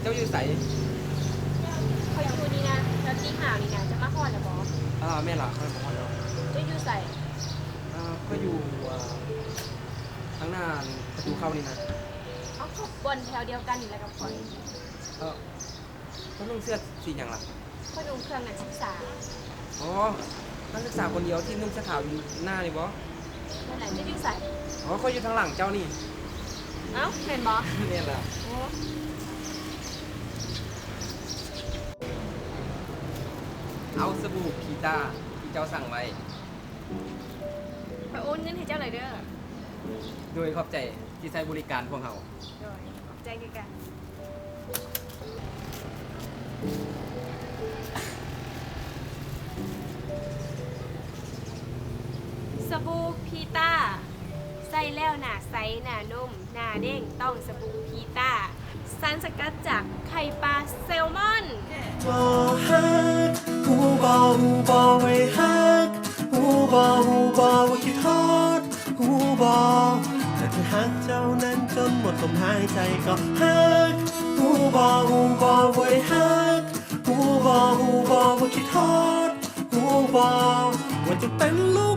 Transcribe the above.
ເຈົ້າຢູ່ໃສ? ຂ້ອຍຢູ່ນີ້ນະ ແຖວຕີຫ້ານີ້ນະ ເຈົ້າມາຮອດແລ້ວບໍ່? ອ່າ ແມ່ນລະ ຂ້ອຍມາຮອດແລ້ວ. ເຈົ້າຢູ່ໃສ? ອ່າ ຂ້ອຍຢູ່ ອ່າ ທາງໜ້າປະຕູເຂົ້ານີ້ນະ. ເອົາ ກໍບ່ອນແຖວດຽວກັນນີ້ແຫຼະກັບຂ້ອຍ. ເອີ ເຈົ້ານຸ່ງເສື້ອສີຫຍັງລະ? ຂ້ອຍນຸ່ງເຄື່ອງນັກສຶກສາ. ອໍ ນັກສຶກສາຄົນດຽວທີ່ນຸ່ງເສື້ອຂາວຢູ່ໜ້ານີ້ບໍ່? ນັ້ນແຫຼະ. ເຈົ້າຢູ່ໃສ? ອໍ ຂ້ອຍຢູ່ທາງຫຼັງເຈົ້ານີ້. ເອົ້າ ແມ່ນບໍ່? ແມ່ນລະ. ໂອ້ ເອົາສະບູພີຕ້າທີ່ເຈົ້າສັ່ງໄວ້. ຂ້ອຍໂອນເງິນໃຫ້ເຈົ້າເລີຍເດີ. ໂດຍ ຂອບໃຈທີ່ໃຊ້ບໍລິການພວກເຮົາ. ໂດຍ ຂອບໃຈຄືກັນ. ສະບູພີຕ້າ ໃຊ້ແລ້ວໜ້າໃສ ໜ້ານຸ່ມ ໜ້າເດັ່ງ ຕ້ອງສະບູພີຕ້າ ສານສະກັດຈາກໄຂ່ປາແຊລມອນ. ຮູ້ບໍ່ ຮູ້ບໍ່ ວ່າຄິດຮອດ ຮູ້ບໍ່ ວ່າເຈົ້າເປັນລູກ